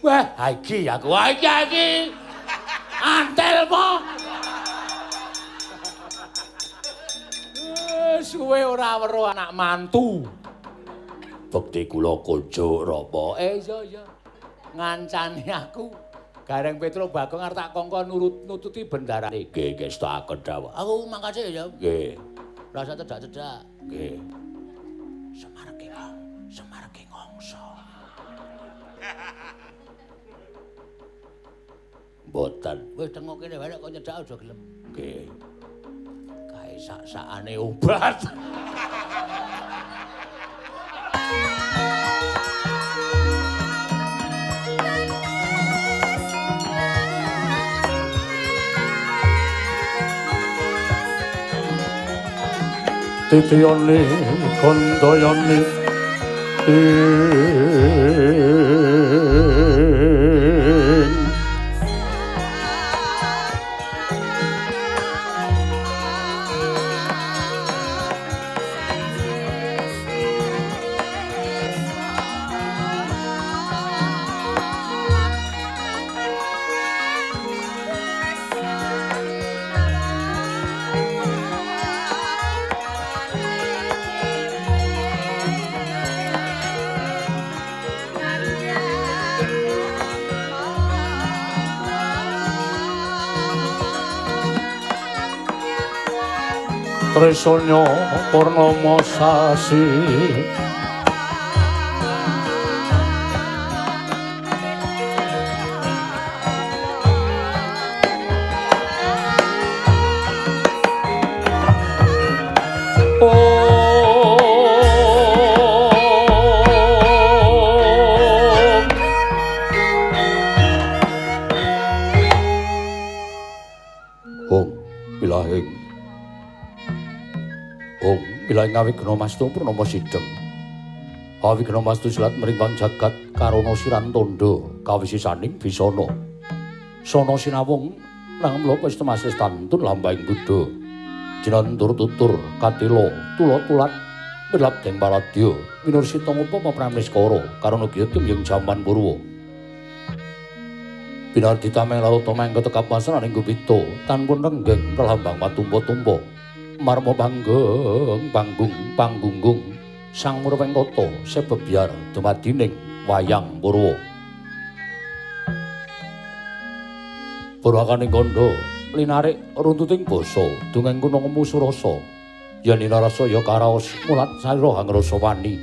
Wah, iki aku. Wah, iki iki. Antel po. Suwe ora weruh anak mantu. Bekti kula kunjuk Rama. Iya iya. Ngancani aku. Gareng Petro Bagong arep tak kongkon nurut nututi bendarane. Nggih, nggih setaken dawuh. Aku mangkat sik ya. Nggih. Rasa cedak-cedak. Nggih. Semar ki ngong, Semar ki ngongso. Mboten. Wis tengok kene wae nek kok nyedak aja gelem. Nggih. Kae sak-sakane obat. Titiyane kandayane Tresanya purnama sasi Om bilahing Om bilahing awigna mastu purnama sidhem. Awigna mastu silat mrimbang jagat karana siran tandha kawisisaning bisana. Sana sinawung nang mlopo temasis tantun lambahing buddha. Jinantur tutur katila tula tulat milap deng paladya winursita ngupama pramniskara karana giya tumyeng jaman purwa. Binardi tameng laluta mangga tekap wasananing gupita tanpun renggeng pralambang matumpa-tumpa. Marma panggeng panggung panggunggung sang murwengkata sebebyar dumadining wayang purwa. Purwakaning kandha linarik runtuting basa dongeng kuna ngemu surasa yen inarasa ya karaos mulat salira hangrasa wani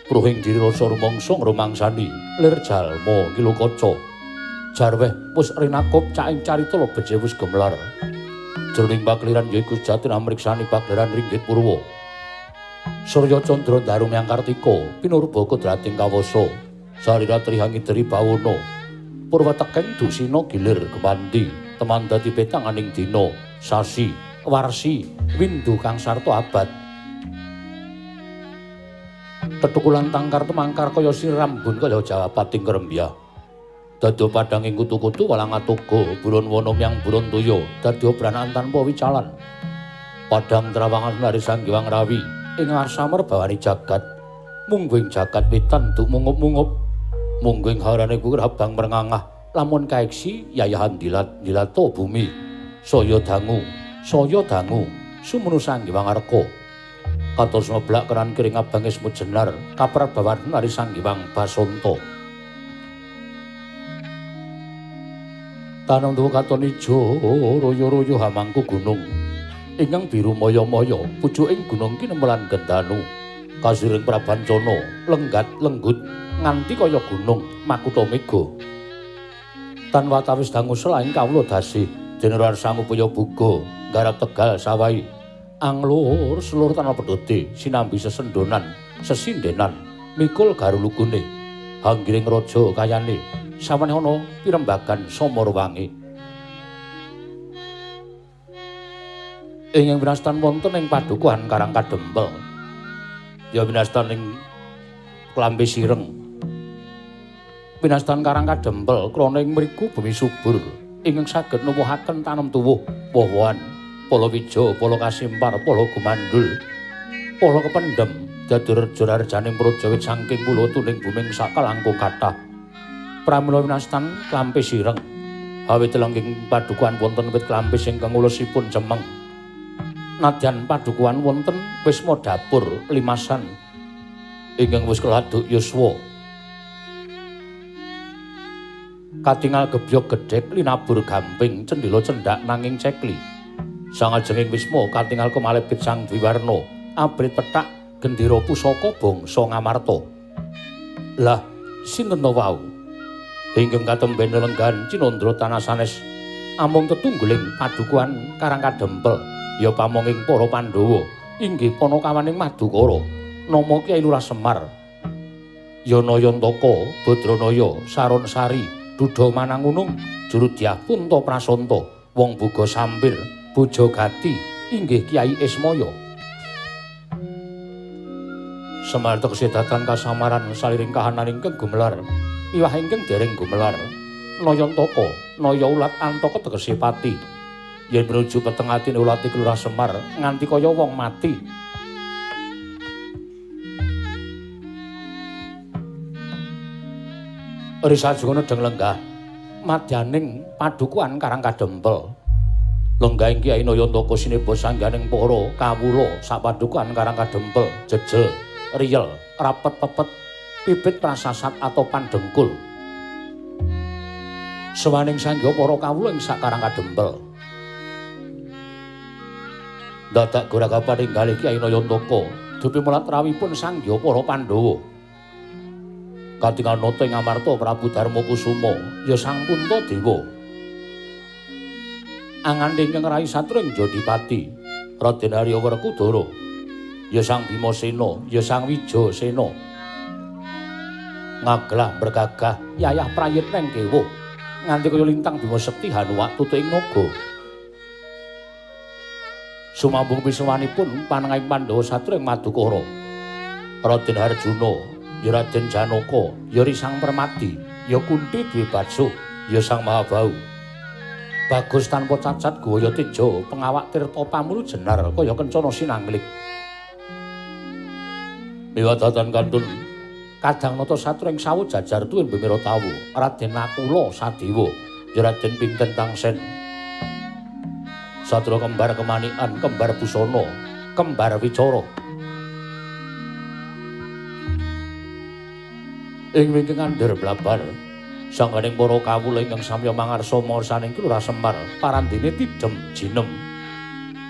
pruhing diri rasa rumangsa ngrumangsani lir jalma kilukaca jarweh wis rinakup caing carita lebeje wis gemelar. Jroning pakeliran yaiku jati amriksani pakeliran ringgit purwa. Surya candra daru myang kartika pinurba kodrating kawasa salira trihangideri bawana purwa tekeng dusina gilir gemanti teman dadi petanganing dina sasi warsi windu kang sarta abad. Tetukulan tangkar temangkar kaya sirambun kaya jawapating krembyah. Dadi padhanging kutu-kutu walang atoga buron wana myang buron toya dadi obranan tanpa wicalan. Padhang trawangan nari Sang Hyang Rawi ing ngarsa merbawani jagat. Mungguing jagat wetan duk mungup-mungup. Mungguing harane kuwi abang merngangah lamun kaeksi yayahan dilat-dilata bumi. Saya dangu, saya dangu sumunu Sang Hyang Arka. Kados mleblak keran kiring abang ismu jenar kaprabawan nari Sang Hyang Basanta. Tanung tuwa katon ijo royo-royo hamangku gunung ingkang biru maya-maya pucuking gunung kinemelan gendanu kasiring prabancana lenggat lenggut nganti kaya gunung makutha mega tan watawis dangu selaing kawula dasih dene sangupaya buga nggarap tegal sawahi anglur selur tanpa pedhote sinambi sesendonan sesindenan mikul garulugune hanggiring raja kayane sawane ana pirembagan Samarwangi. Ing winastan wonten ing padukuhan Karang Kadempel. Ya winastan ing Klambi Sireng. Winastan Karang Kadempel krana ing mriku bumi subur ingkang saged nuwuhaken tanem tuwuh, woh-wohan, pala wija, pala kasimpar, pala gumandul, pala kependhem, dadi reja-rejaning praja wit saking pulo tuning buming sakalangkung kathah. Pramila winastan Klampis Ireng. Awit lengging padukuhan wonten wit klampis ingkang ulesipun cemeng. Nadyan padukuhan wonten wisma dapur limasan ingkang wis keladuk yuswa. Katingal gebyog gedhek linabur gamping cendhela cendhak nanging cekli. Sangajenging wisma katingal kemalebit Sang Dwiwarna, abrit pethak gendera pusaka bangsa Ngamarta. Lah sinten to wau? Ingkang katemben lelenggan cinandra tanah sanes amung tetungguling padukuhan Karang Kadempel ya pamonging para Pandhawa inggih panakawaning Madukara nama Kyai Lurah Semar Yanayantaka Badranaya Saronsari Duda Manangunung Jurudyah Punta Prasanta Wong Buga Sampir Bojogati inggih Kyai Ismaya. Semar tegese datan kasamaran saliring kahanan ingkang gumelar miwah ingkang dereng gumelar. Nayantaka naya ulat antaka tegese pati yen menuju peteng atine ulati Lurah Semar nganti kaya wong mati. Risajengana deng lenggah madyaning padukuhan Karang Kadempel. Lenggahing Kyai Nayantaka sineba sangganing para kawula sapadukuhan Karang Kadempel jejel riyel rapet pepet pipit prasasat atau pandengkul. Sewaning sangga para kawula ing sak Karang Kadempel. Dadak goragapan inggalih Kyai Nayantaka dupi mulat rawuhipun sangga para Pandhawa. Katingal nata ing Amarta Prabu Darmakusuma ya Sang Puntadewa. Angande ingkang rai satring Jodipati Raden Arya Werkudara ya Sang Bimasena ya Sang Wijasena. Ngaglah bergagah yayah prayitneng kewuh nganti kaya lintang Bima Sekti hanuwak tutu ing naga. Sumambung pisuwanipun panengahing Pandhawa satring Madukara Raden Arjuna ya Raden Janaka ya Risang Permadi ya Kunti Dwibakso ya Sang Mahabahu. Bagus tanpa cacat gaya teja pengawak tirta pamulu jenar kaya kencana sinanglik. Miwadatan kantun kadang nata satring sawu jajar tuwin bemira tawu Raden Nakula Sadewa ya Raden Pinten Tangsen. Satria kembar kemanikan kembar busana kembar wicara. Ing wingking andher blabar sangganing para kawula ingkang samya mangarsa marsaning Lurah Semar parandene tidhem jinem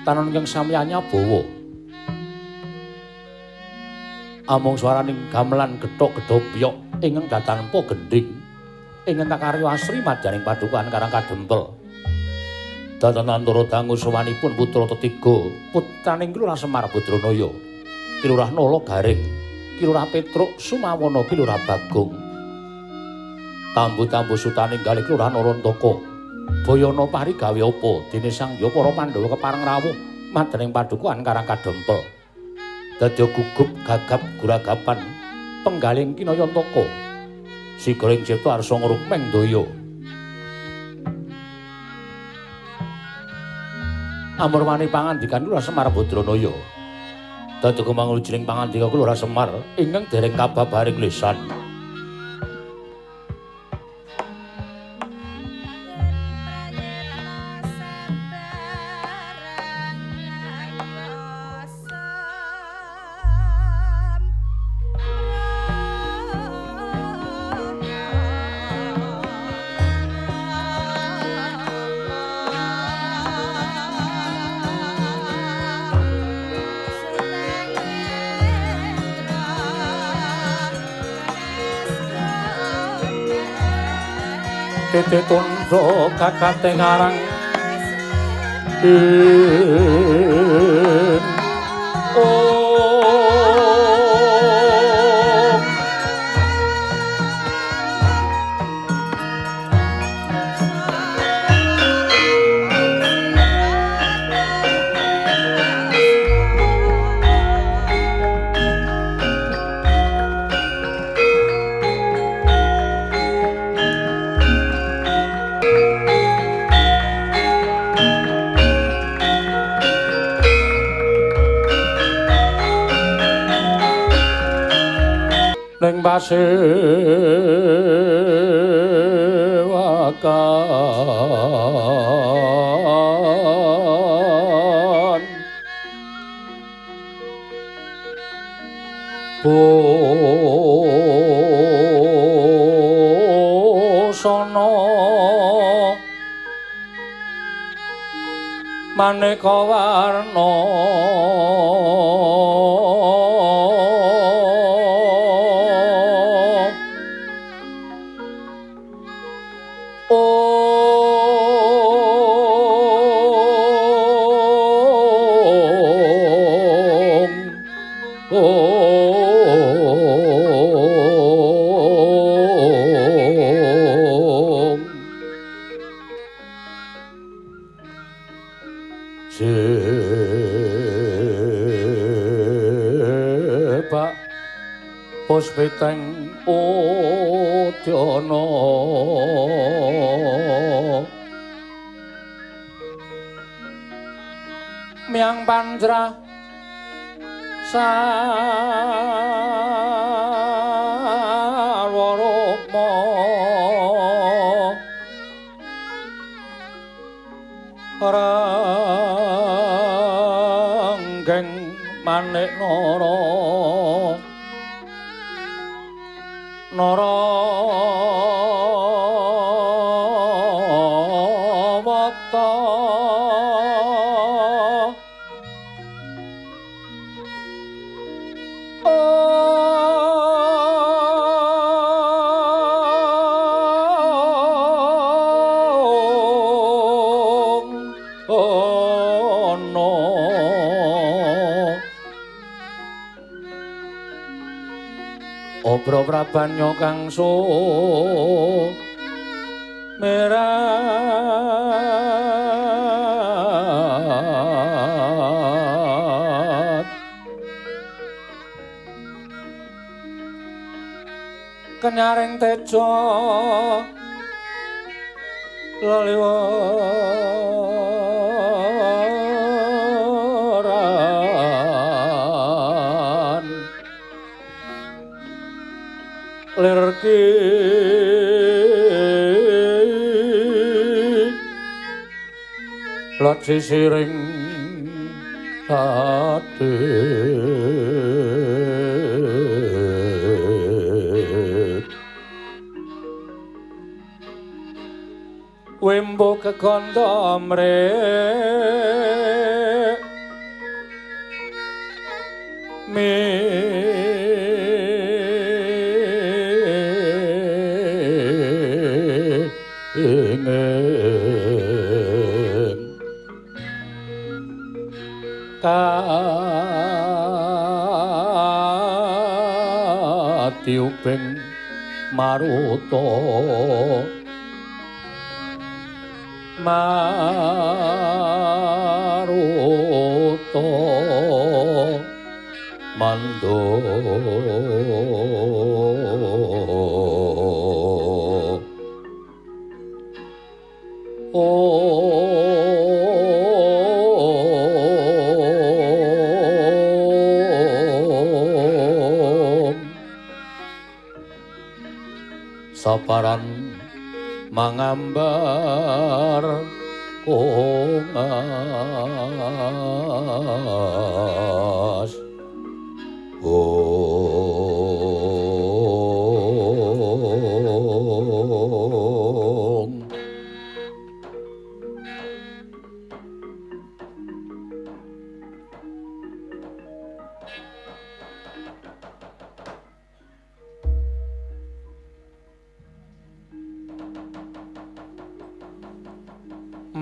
tanon ingkang samya nyabawa. Amung swaraning gamelan gethok gedhobyok ingkang datanpa gendhing ingkang kakarya asri madyaning padukuhan Karang Kadempel. Datan antara dangu sowanipun putra tetiga putraning Lurah Semar Badranaya Ki Lurah Nala Garing, Ki Lurah Petruk Sumawana, Ki Lurah Bagong. Tambu-tambu sutaning galih Lurah Narantaka Bayana pari gawe apa dene sang ya para Pandhawa kepareng rawuh madyaning padukuhan Karang Kadempel. Dadya gugup gagap guragapan penggaling Kinayantaka sigaring cipta arsa ngrukmeng daya. Amurwane pangandikan Lurah Semar Badranaya dadya kemanglujuning pangandika Lurah Semar ingkang dereng kababaring lisan. Tete tundha kakate ngarang ning pasir. Babagan busana maneka warna Sebak puspiteng udyana miang panjrah sarwa rukma ranggeng manik nara nara wata Obro prabanya kang merah kenyaring tejo leliweran lir ki sisiring ati wembo kekondo mrek katiuping maruta maruta mando saparan mangambar kongas ong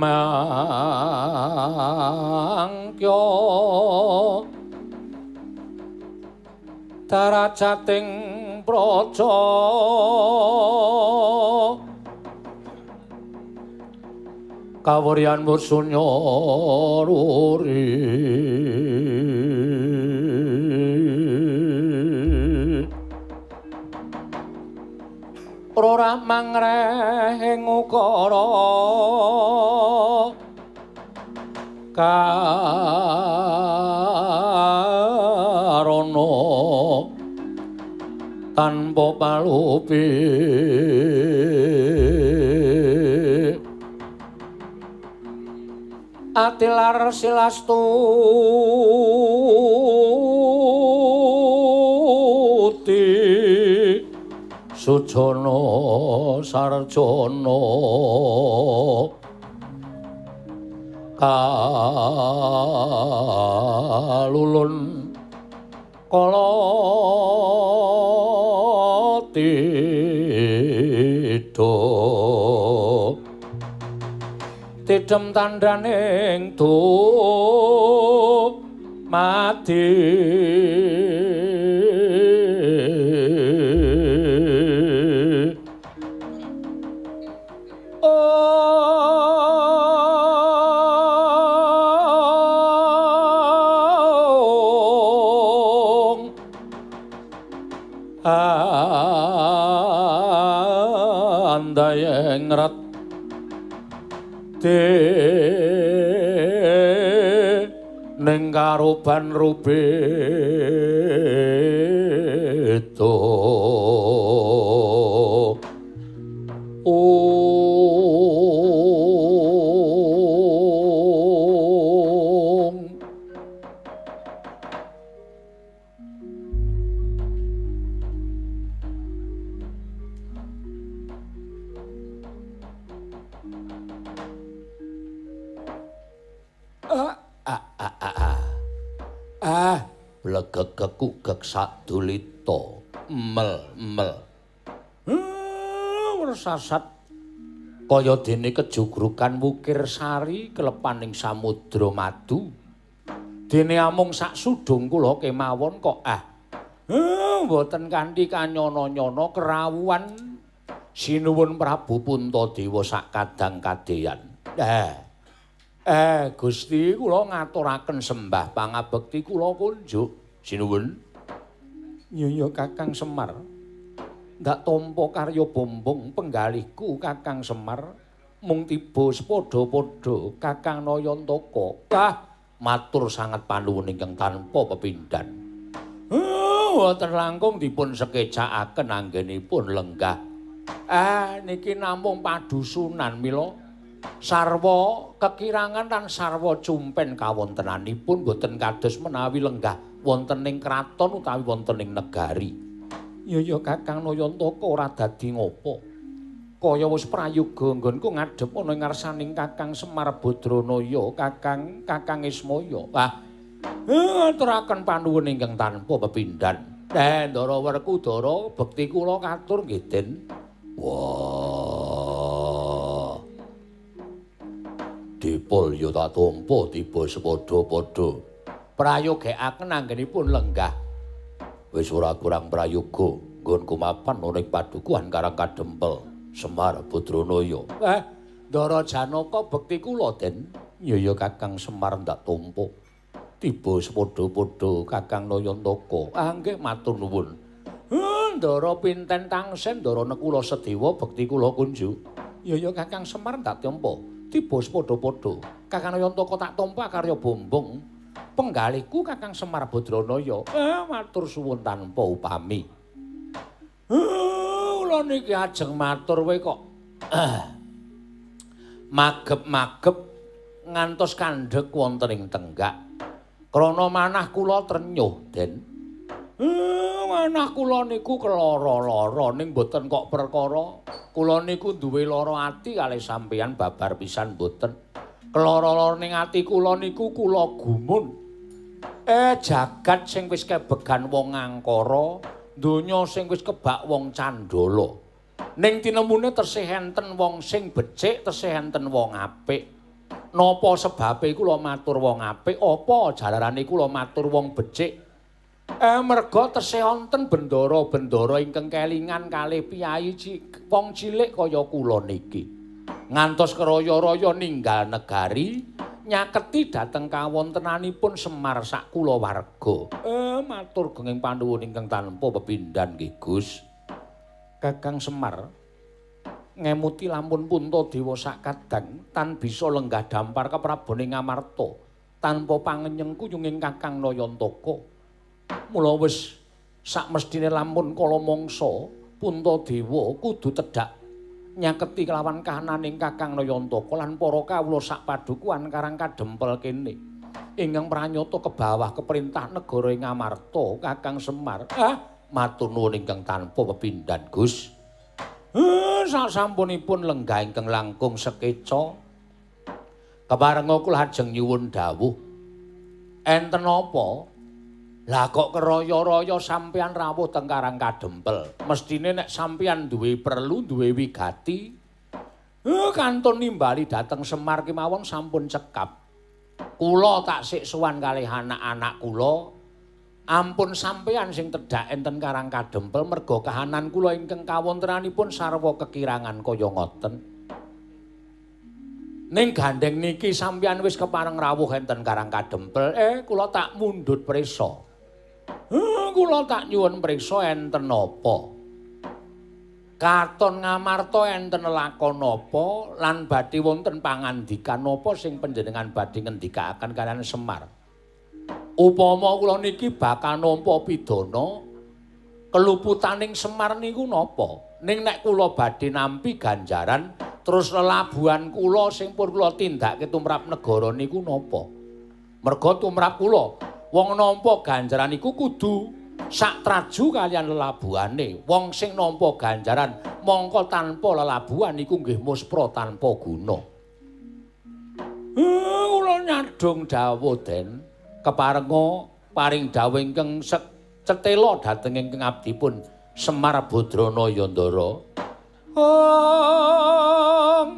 mangkya darajating praja kawuryan wursunya ruri ora mangreh ing ukara karana tanpa palupi. Atilar silastuti sujana sarjana kalulun kala tidha tidhem tandhaning dumadi. Ong andayeng rat ning karoban rubeda. Ong blegegekugek sadulita mel-mel wersasat kaya dene kejugrukan wukir sari kelepaning samudra madu. Dene amung sak sudung kula kemawon kok mboten kanthi kanyana-nyana kerawuhan sinuwun Prabu Puntadewa sak kadang kadeyan. Gusti kula ngaturaken sembah pangabekti kula kunjuk. Sinuwun. Iya Kakang Semar. Ndak tampa karya bombong penggalihku Kakang Semar mung tiba sepadha-padha Kakang Nayantaka. Wah, matur sanget panuwun ingkang tanpa pepindhan. Wonten langkung dipun sekecakaken anggenipun lenggah. Niki namung padusunan mila sarwa kekirangan lan sarwa cumpen kawontenanipun boten kados menawi lenggah wonten ing kraton utawi wonten ing negari. Ya Kakang Nayantaka ora dadi ngopo. Kaya wis prayoga nggonku ngadhep ana ing ngarsaning Kakang Semar Badranaya, Kakang Kakang Ismaya. Wah, ngaturaken panuwun ingkang tanpa pepindhan. Ndara Werkudara bekti kula katur nggih Den. Wah. Dipol ya tak tampa tiba sepadha-padha. Prayogekaken anggenipun lenggah. Wis ora kurang prayoga nggonku mapan ana ing padukuhan Karang Kadempel Semar Badranaya. Ndara Janaka bekti kula Den. Ya Kakang Semar ndak tampa. Tiba sepadha-padha Kakang Nayantaka. Nggih matur nuwun. Ndara pinten tangsen Ndara Nekula Sedewa bekti kula kunjuk. Ya Kakang Semar ndak tampa. Tiba sepadha-padha Kakang Nayantaka tak tampa karya bombong penggalihku Kakang Semar Badranaya. Matur suwun tanpa upami. Kula niki ajeng matur wae kok magep-magep ngantos kandhek wonten ing tenggak. Krana manah kula trenyuh, Den. Manah kula niku kelara-lara ning mboten kok perkara. Kula niku duwe lara ati kalih sampeyan babar pisan mboten. Kelara-lara ning ati kula niku kula gumun. Jagat sing wis kebegan wong angkara, donya sing wis kebak wong candala. Ning tinemune tesih enten wong sing becik, tesih enten wong apik. Napa sebabe kula matur wong apik, apa jalarane kula matur wong becik? Merga tesih wonten bendara-bendara ingkang kelingan kalih piyayi wong cilik kaya kula niki. Ngantos keraya-raya ninggal negari, nyaketi dhateng kawontenanipun Semar sak kulawarga. Matur genging panuwun ingkang tanpa pepindhan nggih Gus. Kakang Semar ngemuti lamun Puntadewa sak kadang tan bisa lenggah dampar keprabone Ngamarta tanpa pangenyeng kuyunging Kakang Nayantaka. Mula wis sak mesthine lamun kala mangsa Puntadewa kudu tedhak Nyaketi kelawan kahananing Kakang Nayantaka lan para kawula sak padukuhan Karang Kadempel kene. Ingkang pranyata kebawah keperintah negara ing Ngamarta Kakang Semar. Ah, matur nuwun ingkang tanpa pepindhan, Gus. Sasampunipun lenggah ingkang langkung sekeca. Keparenga kula ajeng nyuwun dawuh. Enten apa? Lah kok keraya-raya sampeyan rawuh teng Karang Kadempel. Mestine nek sampeyan duwe perlu, duwe wigati, kantun nimbali dhateng Semar kemawon sampun cekap. Kula tak sik sowan kalih anak-anak kula. Ampun sampeyan sing tedhak enten Karang Kadempel merga kahanan kula ingkang kawontenanipun sarwa kekirangan kaya ngoten. Ning gandeng niki sampeyan wis kepareng rawuh enten Karang Kadempel, kula tak mundhut prisa. Kula tak nyuwun priksa enten napa? Katon Ngamarta enten lakon napa lan badhe wonten pangandikan napa sing panjenengan badhe ngendikaaken kaliyan Semar? Upama kula niki bakal nampa pidana keluputaning Semar niku napa? Ning nek kula badhe nampi ganjaran terus lelabuhan kula sing pun kula tindakake tumrap negara niku napa? Merga tumrap kula wong nampa ganjaran iku kudu sak traju kaliyan lelabuhane. Wong sing nampa ganjaran mongko tanpa lelabuhan iku nggih muspra tanpa guna. Kula nyadhong dawuh Den, keparenga paring dawuh ingkang cetela dhateng ingkang abdipun Semar Badrana Yandara. Om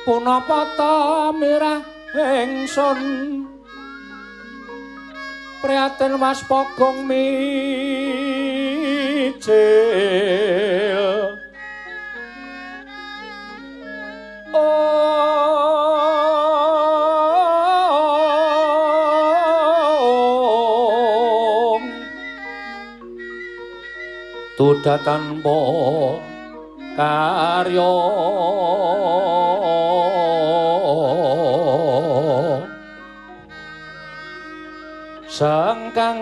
Punapa ta mirah ingsun prihatin waspogong mijil. Om Tuda tanpa karya sangkang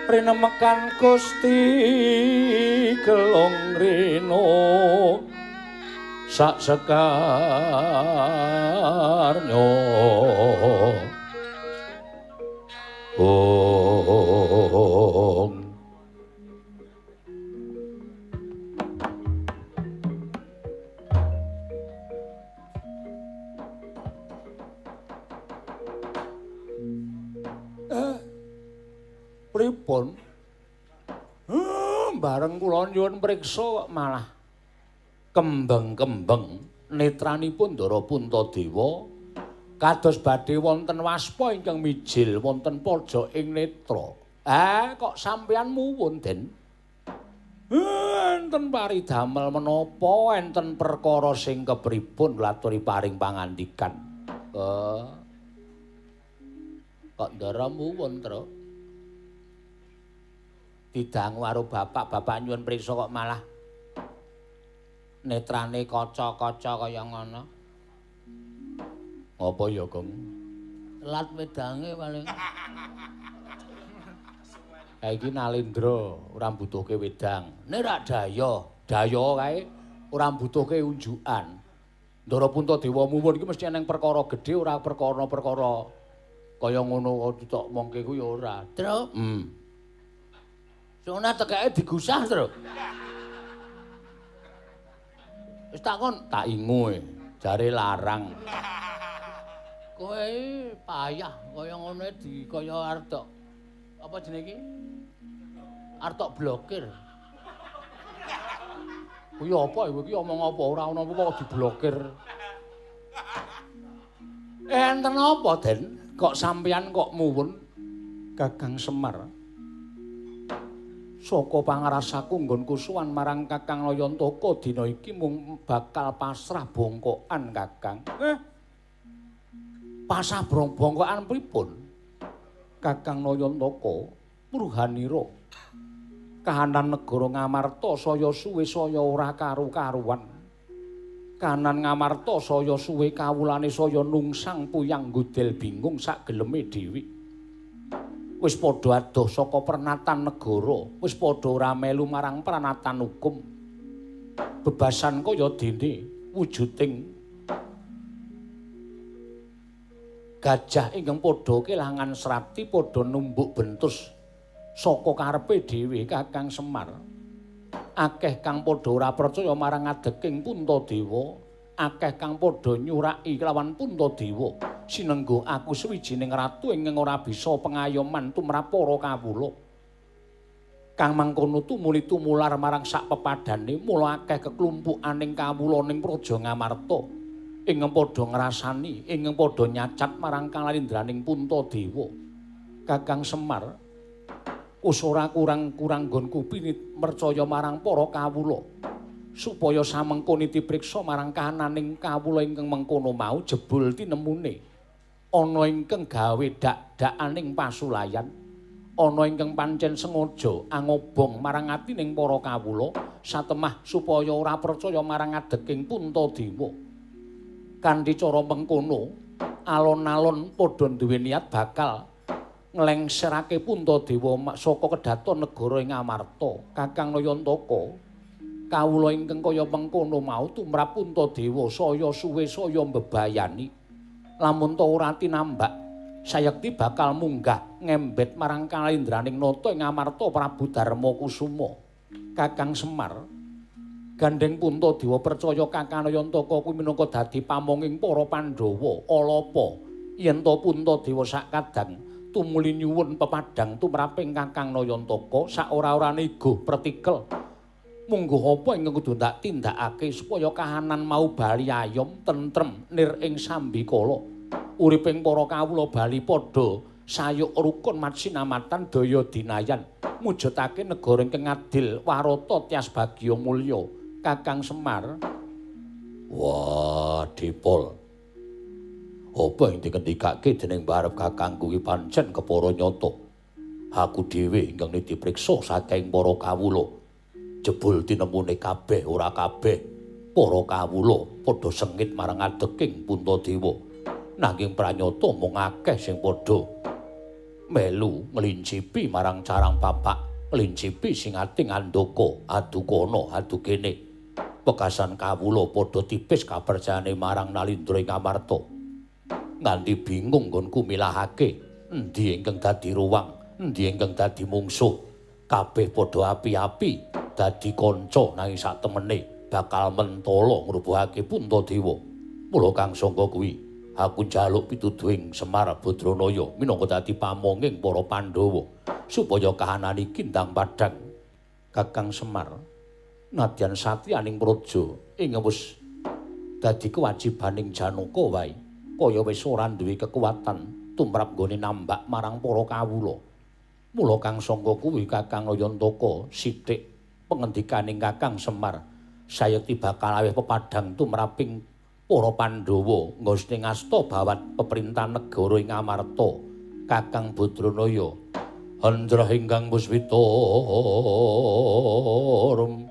rinemekan Gusti gelung rino sak sekarnyo. Om. Pripun? Bareng kula nyuwun priksa kok malah kembeng-kembeng netranipun Ndara Puntadewa kados badhe wonten waspa ingkang mijil wonten pojok ing netra. Kok sampeyan muwun, Den? Enten paridamel menapa, enten perkara sing kepripun laturi paring pangandikan. Kok Ndara muwun, Tru? Didangu karo bapak, bapak nyuwun priksa kok malah netrane kaca-kaca kaya ngono. Apa ya, Gong? Telat wedange paling. Kae iki Nalendra ora mbutuhke wedang. Nek rak daya, daya kae ora mbutuhke unjukan. Ndara Puntadewa muwun iki mesti eneng perkara gedhe ora perkara-perkara kaya ngono tok mongke ku ya ora. Tru. Sono tekeke digusah, Tru. Wis takon tak ingu jare larang. Kowe payah kaya ngono di kaya arep tok apa jenenge iki? Arep tok blokir. Kuwi apa iki omong apa ora ono apa kok diblokir. Enten apa, Den? Kok sampeyan kok muwun Kakang Semar? Saka pangarasaku nggonku sowan marang Kakang Nayantaka dina iki mung bakal pasrah bongkokan, Kakang. Pasrah bongkokan pripun? Kakang Nayantaka purhanira kahanan negara Ngamarta saya suwe saya ora karu-karuan. Kanan Ngamarta saya suwe kawulane saya nungsang puyang gudel bingung sak geleme dhewe. Wis padha adoh saka pernatan negara, wis padha ora melu marang pranatan hukum. Bebasan kaya dene wujuding gajah ingkang padha kelangan srati padha numbuk bentus saka karepe dhewe Kakang Semar. Akeh kang padha ora percaya marang adeking Puntadewa, akeh kang padha nyuraki kelawan Puntadewa. Sinenggo aku suwijining ratu ingkang ora bisa pengayoman tumrap para kawula. Kang mangkono tumuli tumular marang sak pepadane, mula akeh keklumpukaning kawula ning Praja Ngamarta ingkang padha ngrasani, ingkang padha nyacat marang kalalindraning Puntadewa. Kakang Semar, wis ora kurang-kurang nggonku pinit mercaya marang para kawula supaya samengko niti priksa marang kahananing kawula ingkang mengkono mau jebul tinemune ana ingkang gawe dak-dakaning pasulayan, ana ingkang pancen sengaja angobong marang atining para kawula satemah supaya ora percaya marang adeking Puntadewa. Kanthi cara mengkono alon-alon padha duwe niat bakal nglengserake Puntadewa saka kedaton negara ing Amarta. Kakang Nayantaka, kawula ingkang kaya mengkono mau tumrap Puntadewa saya suwe saya mbebayani. Lamun ta ora tinambak, sayekti bakal munggah ngembet marang kalindraning nata ing Amarta Prabu Darma Kusuma. Kakang Semar, gandeng Puntadewa percaya Kakang Nayantaka kuwi minangka dadi pamonging para Pandhawa. Alapa yen ta Puntadewa sakadang tumuli nyuwun pepadang tumraping Kakang Nayantaka sak ora-orane iguh pretikel. Mungguh apa ingkang kudu ndak tindakake supaya kahanan mau bali ayom tentrem nir ing sambikala. Uriping para kawula bali padha sayuk rukun matsinamatan daya dinayan mujudake negara ingkang adil warata tias bagya mulya. Kakang Semar, wah, Dipol. Apa ing dikendikake dening barep kakangku kuwi pancen kepara nyata. Aku dhewe ingkang niti priksa saking para kawula. Jebul tinemune kabeh ora kabeh para kawula padha sengit marang adeking Puntadewa. Nanging pranyata mung akeh sing padha melu nglincipi marang carang bapak, nglincipi sing ating andaka, adu kono, adu kene. Wekasan kawula padha tipis kapercayane marang Nalindra ing Amarta. Nganti bingung nggonku milahake endi ingkang dadi ruwang, endi ingkang dadi mungsuh. Kabeh padha api-api dadi kanca nanging sak temene bakal mentala ngrubuhake Puntadewa. Mula kang sangka kuwi aku njaluk pituduhing Semar Badranaya minangka dadi pamonging para Pandhawa supaya kahanan iki ndang padhang. Kakang Semar, nadyan satriyaning praja ing wis dadi kewajibaning Janaka wae, kaya wis ora duwe kekuatan tumrap nggone nambak marang para kawula. Mula kang sangka kuwi Kakang Nayantaka sithik pengendikaning Kakang Semar sayekti bakal aweh pepadhang tumraping para Pandhawa nggone ngasta bawat peperintahan negara ing Amarta. Kakang Badranaya, Hendra ingkang puswita rum.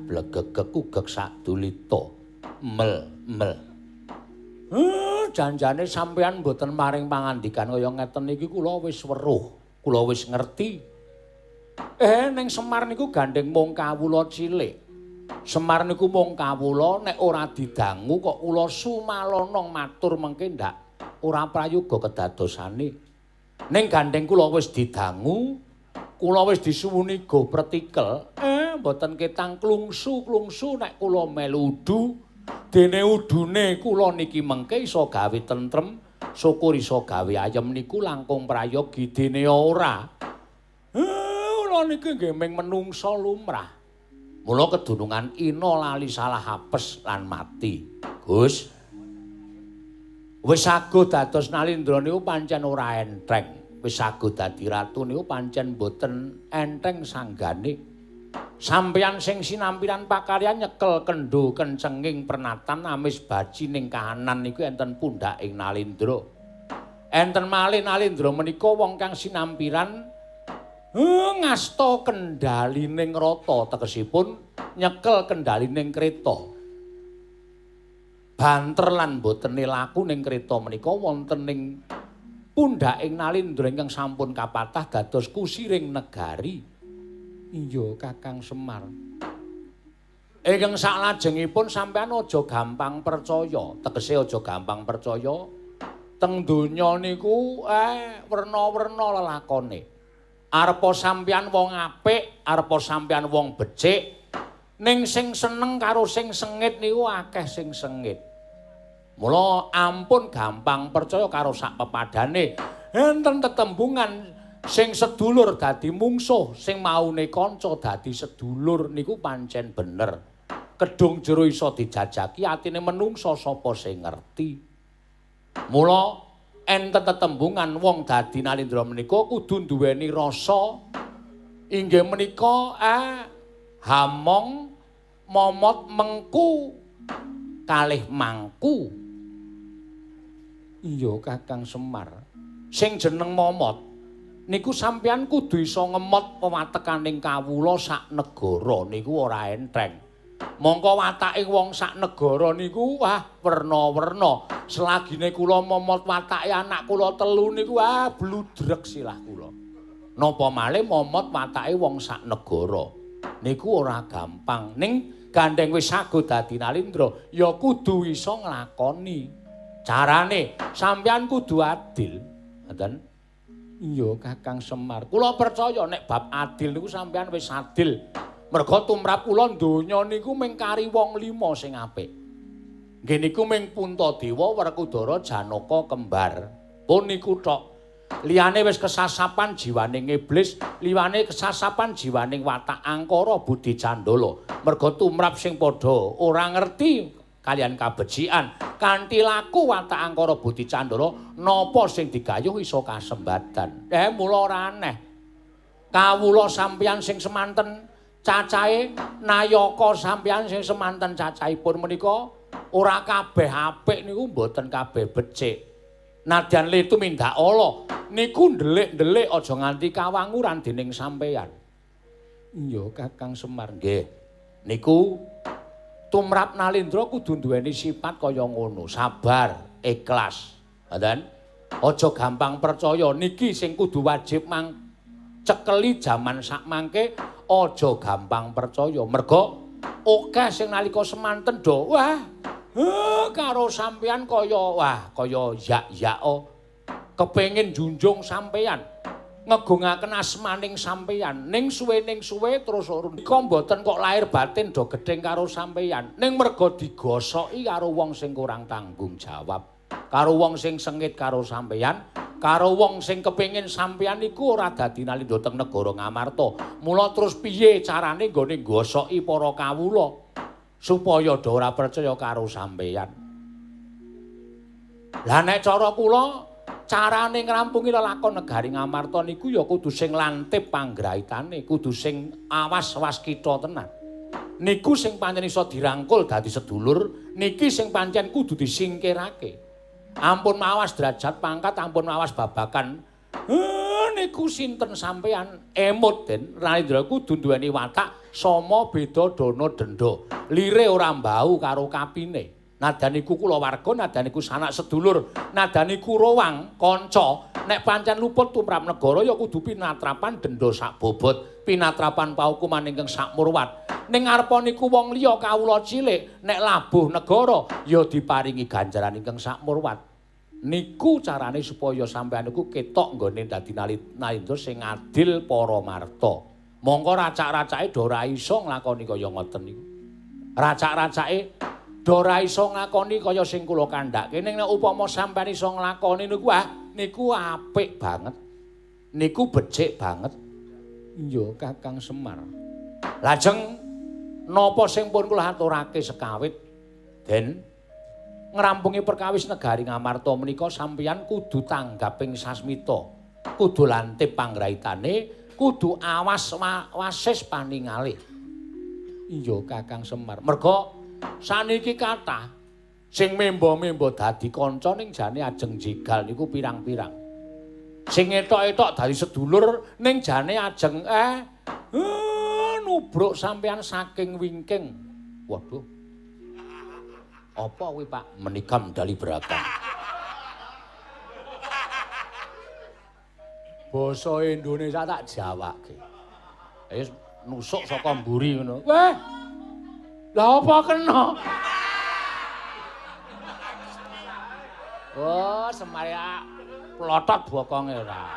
Blegegek ugek sadulita mel mel. Janjane sampeyan mboten maring pangandikan kaya ngeten iki kula wis weruh, kula wis ngerti. Ning Semar niku gandeng mung kawula cilik. Semar niku mung kawula nek ora didangu kok kula sumalana matur mengke ndak ora prayoga kedadosane. Ning gandeng kula wis didangu, kula wis disuwuni go pretikel, mboten ketang klungsu-klungsu nek kula melu udu. Dene udune kula niki mengke iso gawe tentrem, syukur iso gawe ayem niku langkung prayogi dene ora. Kula niki nggih ming menungsa lumrah. Mula kedunungan ina lali salah apes lan mati. Gus, wis saguh dados Nalindra niku pancen ora enteng. Wis saguh dadi ratu niku pancen mboten enteng sanggane. Sampeyan sing sinampiran pakaryan nyekel kendho kencenging pernatan amis baji ning kahanan niku enten pundhaking Nalindra. Enten malih Nalindra menika wong kang sinampiran Ngasta kendhalining rata, tegesipun nyekel kendhalining kreta. Banter lan botene laku ning kreta menika wonten ing pundhaking Nalindra ingkang sampun kapatah dados kusiring negari. Iya Kakang Semar. Ingkang saklajengipun sampeyan aja gampang percaya, tegese aja gampang percaya. Teng donya niku werna-werna lelakone. Arepa sampeyan wong apik, arepa sampeyan wong becik, ning sing seneng karo sing sengit niku akeh sing sengit. Mula ampun gampang percaya karo sak pepadane. Enten tetembungan sing sedulur dadi mungsuh, sing maune kanca dadi sedulur niku pancen bener. Kedung jero iso dijajaki, atine menungsa sapa sing ngerti. Mula enten tetembungan wong dadi Nalindra menika kudu duweni rasa inggih menika hamong momot mengku kalih mangku. Iya Kakang Semar. Sing jeneng momot niku sampeyan kudu iso ngemot pewatekaning kawula sak negara niku ora enteng. Mongko watake wong sak negara niku wah werna-werna. Selagine kula momot watake anak kula telu niku wah bludrek silah kula. Napa malih momot watake wong sak negara niku ora gampang. Ning gandeng wis sago dadi Nalindra ya kudu iso nglakoni. Carane sampeyan kudu adil. Ngoten. Iya Kakang Semar. Kula percaya nek bab adil niku sampeyan wis adil. Merga tumrap kula donya niku mung kari wong lima sing apik. Nggih niku mung Puntadewa, Werkudara, Janaka, kembar. Pun niku tok. Liyane wis kesasapan jiwaning iblis, liyane kesasapan jiwaning watak angkara budi candala. Merga tumrap sing padha ora ngerti kalian kabecikan, kanthi laku watak angkara budi candala napa sing digayuh iso kasembadan. Mula ora aneh. Kawula sampeyan sing semanten cacahe, nayaka sampeyan sing semanten cacahipun menika ora kabeh apik niku mboten kabeh becik. Nadyan le tumindak ala niku ndelik-ndelik aja nganti kawanguran dening sampeyan. Iya Kakang Semar. Nggih. Niku tumrap Nalindra kudu duweni sifat kaya ngono, sabar, ikhlas. Ngoten? Aja gampang percaya. Niki sing kudu wajib mang cekeli jaman sakmangke, aja gampang percaya. Merga akeh sing nalika semanten do wah karo sampeyan kaya wah kaya yak-yako kepengin junjung sampeyan, ngegungaken asmaning sampeyan, ning suwe terus nika mboten kok lahir batin do gething karo sampeyan, ning merga digosoki karo wong sing kurang tanggung jawab, karo wong sing sengit karo sampeyan, karo wong sing kepengin sampeyan iku ora dadi Nalindra teng negara Ngamarta. Mula terus piye carane nggone gosoki para kawula supaya do ora percaya karo sampeyan. Lah nek cara kula carane ngrampungi lelakon negari Ngamarta niku ya kudu sing lantip panggraitane, kudu sing awas waskita tenan. Niku sing pancen iso dirangkul dadi sedulur, niki sing pancen kudu disingkirake. Ampun mawas derajat pangkat, ampun mawas babakan. Niku sinten sampeyan emut den Nalindra kudu duweni watak sama beda dana denda. Lire ora mbau karo kapine. Nadyan iku kulawarga, nadyan iku sanak sedulur, nadyan iku rowang kanca. Nek pancen luput tumrap negara ya kudu pinatrapan denda sak bobot, pinatrapan paukuman ingkang sakmurwat. Ning arepa niku wong liya kawula cilik nek labuh negara ya diparingi ganjaran ingkang sakmurwat. Niku carane supaya sampeyan niku ketok nggone dadi Nalindra sing adil para marta. Mongko racak-racake do ora iso nglakoni kaya ngoten niku. Racak-racake do ora iso nglakoni kaya sing kula kandhake. Ning nek upama sampeyan iso nglakoni niku niku apik banget. Niku becik banget. Iya Kakang Semar. Lajeng napa sing pun kula aturake sekawit den ngrampungi perkawis negari Ngamarta menika sampeyan kudu tanggaping sasmita, kudu lantip panggraitane, kudu awas wasis paningale. Iya Kakang Semar. Merga saniki kathah sing memba-memba dadi kanca ning jane ajeng jegal niku pirang-pirang. Sing etok-etok dadi sedulur ning jane ajeng nubruk sampeyan saking wingking. Waduh. Apa kuwi, Pak? Menikam dali berakam. Basa Indonesia tak jawake. Wis nusuk saka mburi ngono. Weh. Lah apa kena? Oh, Semar ya plotot bokonge ora.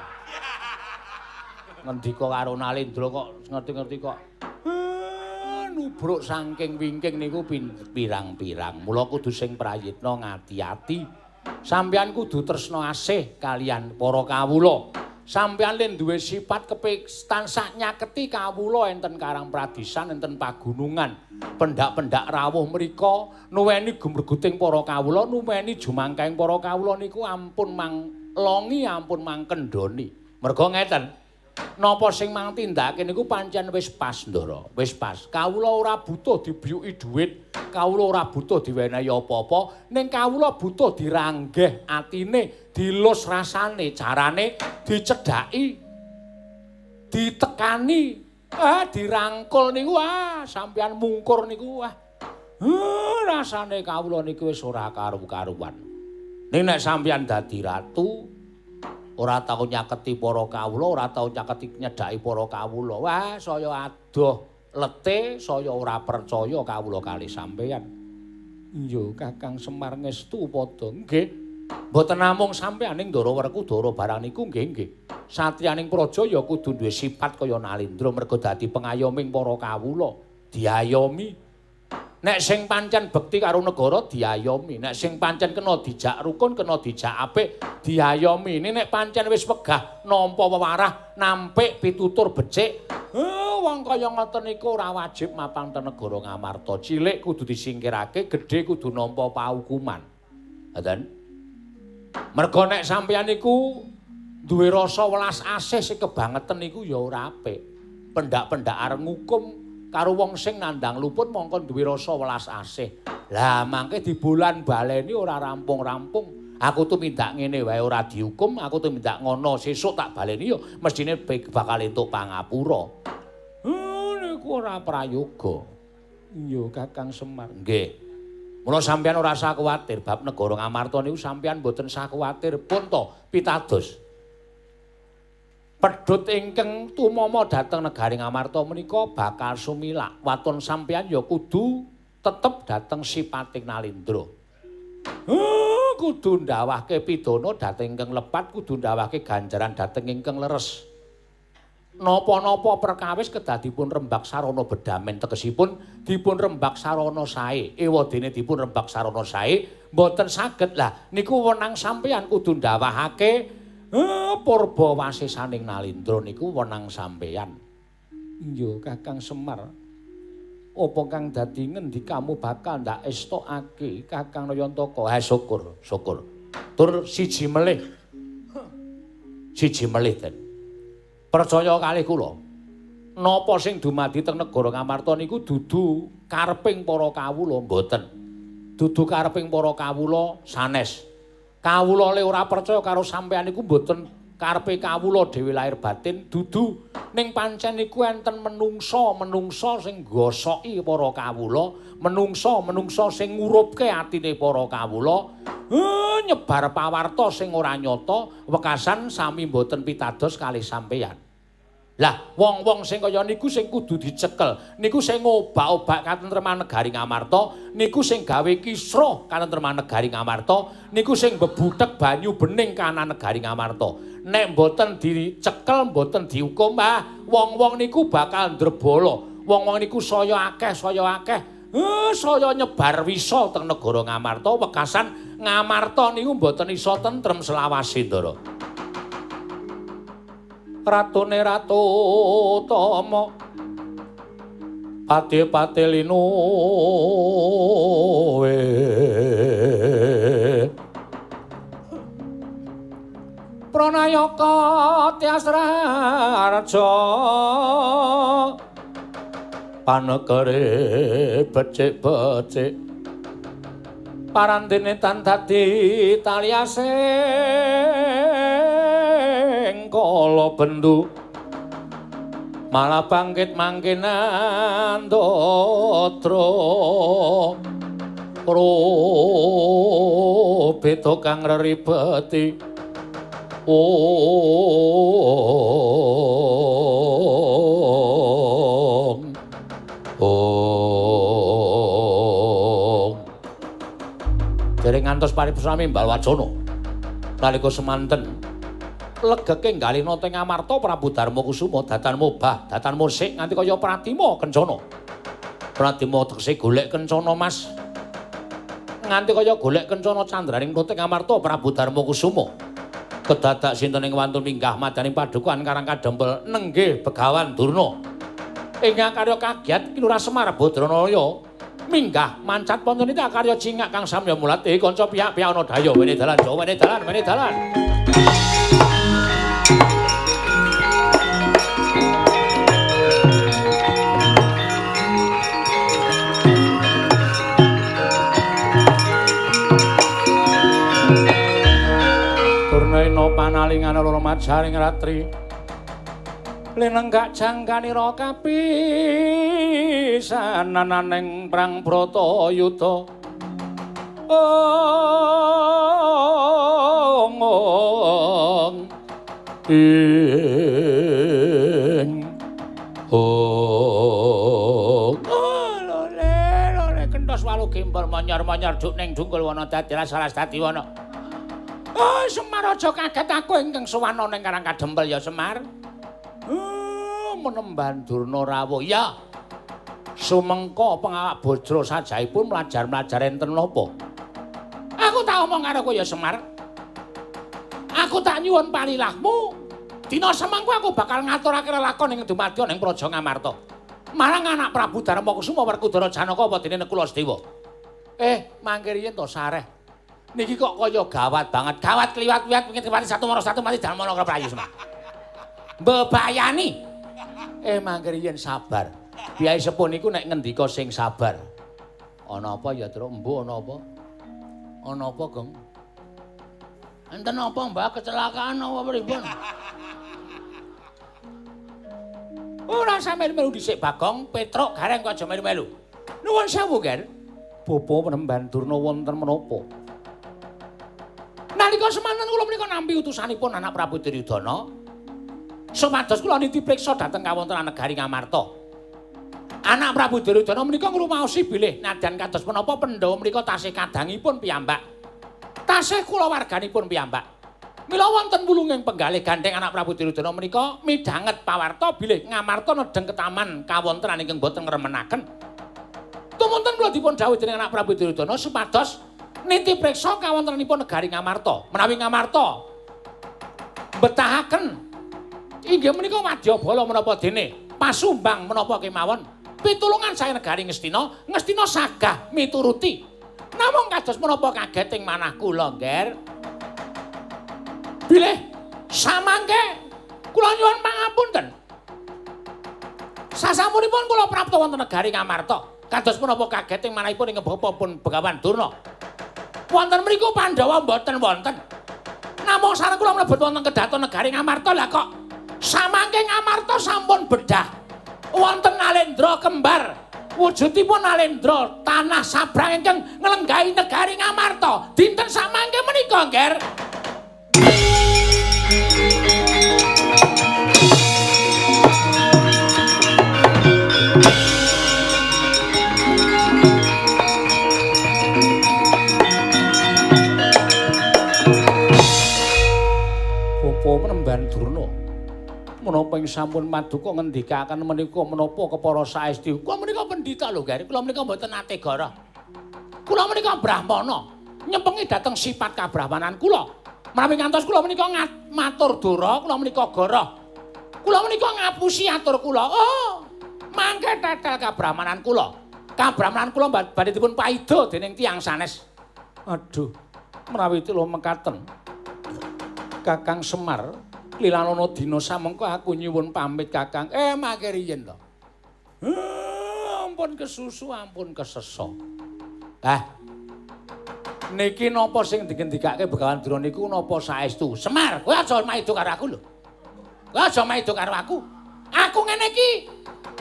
Ngendika karo Nalendra kok ngerti-ngerti kok nubruk saking wingking niku pirang-pirang. Mula kudu sing prayitna ngati-ati. Sampeyan kudu tresna asih kaliyan para kawula. Sampeyan len duwe sifat kepik tansah nyaketi kawula enten Karang Pradisan, enten pagunungan. Pendak-pendak rawuh mrika nuweni gumreguting para kawula, nuweni jumangkahing para kawula niku ampun manglongi, ampun mangkendhoni. Merga ngeten. Napa sing mang tindakake niku pancen wis pas, Ndara. Wis pas. Kawula ora butuh dibiyuki dhuwit, kawula ora butuh diwenehi apa-apa, ning kawula butuh diranggeh atine, dilus rasane, carane dicedhaki, ditekani, dirangkul niku sampeyan mungkur niku rasane kawula niku wis ora karu-karuan. Ning nek sampeyan dadi ratu ora tau nyaketi para kawula, ora tau nyaketi nyedhaki para kawula. Wah, saya adoh lete, saya ora percaya kawula kalih sampeyan. Iya, Kakang Semar ngestu padha. Nggih. Mboten namung sampeyan ning Ndara Werkudara barang niku nggih nggih. Satriyaning praja ya kudu duwe sifat kaya Nalendra merga dadi pengayoming para kawula, diayomi. Nek sing pancen bekti karo negara diayomi, nek sing pancen kena dijak rukun, kena dijak apik, diayomi. Ini nek pancen wis wegah nampa wewarah, nampik pitutur becik, wong kaya ngoten niku ora wajib mapan ten negara Ngamarta. Cilik kudu disingkirake, gedhe kudu nampa paukuman. Ngoten. Merga nek sampeyan niku duwe rasa welas asih sing kebangeten niku ya ora apik. Pendak-pendak arep ngukum karo wong sing nandhang luput mongko duwe rasa welas asih. Lah mangke dibolan baleni ora rampung-rampung. Aku tumindak ngene wae ora dihukum, aku tumindak ngono sesuk tak baleni ya mestine bakal entuk pangapura. Niku ora prayoga. Iya Kakang Semar. Nggih. Mula sampeyan ora usah kuwatir bab negara Ngamarta niku sampeyan mboten usah kuwatir pun to pitados. Pedhot ingkang tumama dhateng negari Ngamarta menika bakal sumilak. Waton sampeyan ya kudu tetep dhateng sipating Nalendra. Kudu ndawahke pidana dhateng ingkang lepat, kudu ndawahke ganjaran dhateng ingkang leres. Napa-napa perkawis kedah dipun rembak sarana bedamen, tegesipun dipun rembak sarana sae. Ewadene dipun rembak sarana sae mboten saged. Lah niku wenang sampeyan kudu ndawahake purba wasisaning Nalendra niku wenang sampeyan. Iya Kakang Semar. Apa kang dadi ngendikamu bakal ndak estokake Kakang Nayantaka? Ha syukur, syukur. Tur siji melih. Siji melih ten. Percaya kalih kula. Napa sing dumadi teng negara Ngamarta niku dudu kareping para kawula mboten. Dudu kareping para kawula sanes. Kawula le ora percaya karo sampeyan niku mboten karepe kawula dhewe lahir batin dudu, ning pancen niku enten menungsa-menungsa sing gosoki para kawula, menungsa-menungsa sing ngurupke atine para kawula, nyebar pawarta sing ora nyata, wekasan sami mboten pitados kalih sampeyan. Lah wong-wong sing kaya niku sing kudu dicekel, niku sing ngobak-obak katentreman negari Ngamarta, niku sing gawe kisruh katentreman negari Ngamarta, niku sing bebutek banyu bening kanan negari Ngamarta. Nek mboten dicekel, mboten dihukum, wong-wong niku bakal ndrebala. Wong-wong niku saya akeh, saya akeh. Saya nyebar wisa teng negara Ngamarta, wekasan Ngamarta niku mboten iso tentrem selawase, Ndara. Ratune Ratu Tama pati-pati linuwe Pranayaka Tyas Raharja panegere becik-becik parandene tan dadi taliase. ing kala bendu malah bangkit mangke nandatra beda kang reribeti ong ong. Dereng ngantos paripurna mimbal wacana nalika semanten legeke nggalina teng Amarta Prabu Darma Kusuma datan mobah datan musik nganti kaya Pratima kencana. Pratima tegese golek kencana Mas. Nganti kaya golek kencana candraning teng Amarta Prabu Darma Kusuma. Kedadak sinten ing wantun minggah madaning padukuhan Karang Kadempel nenggih Begawan Durna. Ing akarya kagiat Ki Lurah Semar Badranaya minggah mancat wonten akarya cingak kang samya mulat kanca pihak-pihak ana daya wene dalan Jawa wene dalan wene dalan. Durnaena panalingan loro majaring ratri linenggak jangkanira kapisanan ing prang Bratayuda ong ong ing ong. Lole lole kentos walu gembol monyor-monyor juk ning dungkul wana dadi salah dadi wana. Oh Semar aja kaget aku ingkang sowan ana ing Karang Kadempel ya Semar. Menemban Durna rawuh. Ya. Sumengko pengawak bajra sajaipun mlajar-mlajar enten napa? Aku tak omong karo kowe ya Semar. Aku tak nyuwun palilahmu. Dina semangku aku bakal ngaturake lelakon ing dumadya ning Praja Ngamarta. Marang anak Prabu Darma Kusuma Werkudara Janaka apa dene Nekula Sedewa. Mangke riyen to sareh. Niki kok kaya gawat banget. Gawat kliwat-wiwat pengin kepati satu mara satu mati dalem ana krayu Semar. Mbebayani. Mangke riyen sabar. Kyai sepuh niku nek ngendika sing sabar. Ana apa ya, Truk? Embuh ana apa? Ana apa, Gong? Enten apa, Mbah? Kecelakaan apa pripun? Ora usah melu-melu dhisik, Bagong. Petruk Gareng kok aja melu-melu. Nuwun sewu, Ger. Bapa Penemban Durna wonten menapa? Nalika semanten kula menika nampi utusanipun anak Prabu Duryudana. Supados kula niti priksa dhateng kawontenan negari Ngamarta. Anak Prabu Duryudana menika ngrumaosi bilih nadyan kados menapa Pandhawa menika tasih kadangipun piyambak. Tasih kulawarganipun piyambak. Mila wonten wulunging penggalih gandheng anak Prabu Duryudana menika midhanget pawarta bilih Ngamarta nedheng ketaman kawontenan ingkang boten ngremenaken. Tumunten kula dipun dhawuhi dening anak Prabu Duryudana supados niti priksa kawontenanipun negari Ngamarta. Menawi Ngamarta betahaken inggih menika wadyabala menapa dene pasumbang menapa kemawon pitulungan saking negari Ngastina, Ngastina sagah mituruti. Namung kados menapa kaget ing manah kula, Ngger. Bilih samangke kula nyuwun pangapunten. Sasampunipun kula prapta wonten negari Ngamarta, kados menapa kaget ing manahipun ing bapa pun Begawan Durna. Wonten mriku Pandhawa mboten wonten. Namung sareng kula mlebet wonten kedaton negari Ngamarta lah kok samangke Ngamarta sampun bedah. Wonten Nalendra kembar. Wujudipun Nalendra tanah sabrang ingkang nglenggahi negari Ngamarta. Dinten samangke menika, Ngger. Bapa Penemban Durna, menapa ing sampun maduka ngendikaken menika menapa kepara saestu? Kula menika pendhita lho, Ngger. Kula menika mboten nate gara. Kula menika brahmana, nyempengi dhateng sifat kabrahmanan kula. Menawi ngantos kula menika matur dora, kula menika goroh. Kula menika ngapusi atur kula. Oh, mangke tetel kabrahmanan kula. Kabrahmanan kula badhe dipun paida dening tiyang sanes. Aduh, menawi tila mekaten Kakang Semar lilanana dina samengko aku nyuwun pamit Kakang. Mangke riyen to. Ampun kesusu, ampun kesesa. Niki napa sing digendikake Begawan Durna niku napa saestu? Semar, kowe aja maido karo aku lho. Kowe aja maido karo aku. Aku ngene iki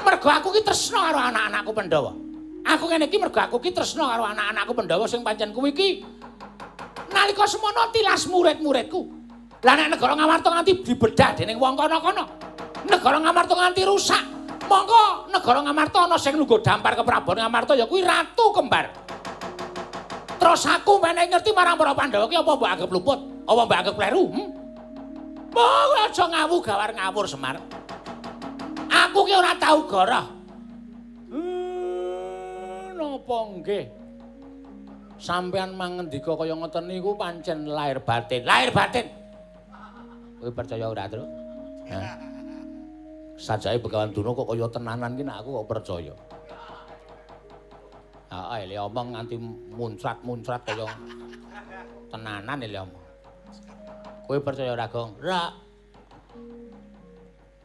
mergo aku ki tresna karo anak-anakku Pandhawa. Aku ngene iki mergo aku ki tresna karo anak-anakku Pandhawa sing pancen kuwi ki nalika semono tilas murid-muridku. Lah nek negara Ngamarta nganti dibedah dening wong kono-kono, negara Ngamarta nganti rusak, mongko negara Ngamarta ana sing nunggu dampar ke Prabon Ngamarta ya kuwi Ratu Kembar. Terus aku menehi ngerti marang para Pandhawa ki apa mbok anggap luput, apa mbok anggap kleru? Kowe aja ngawu gawar ngawur Semar. Aku ki ora tau goroh. Napa nggih? Sampeyan mangendika kaya ngoten niku pancen lahir batin. Lahir batin. Kowe percaya ora, Tru? Hah? Sajake Begawan Durna kok kaya tenanan ki nek aku kok percaya. Heeh, le omong nganti muncrat-muncrat kaya tenanan le omong. Kowe percaya ora, Gong? Ora.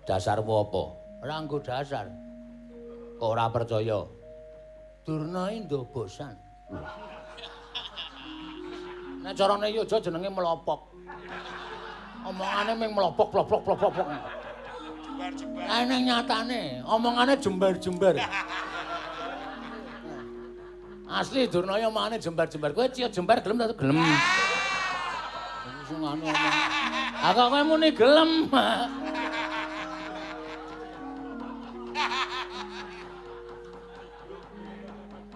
Dasarmu apa? Ora nggo dasar. Kok ora percaya? Durna iki ndobosan. Nek carane Yojo jenenge melopok. Omongane ming melopok plok plok plok plok. Jembar-jembar. Lah ning nyatane omongane jembar-jembar. Asli Durna ya omongane jembar-jembar. Kowe ciyo jembar gelem ta gelem? Sing anu omong. Ah kok kowe muni gelem.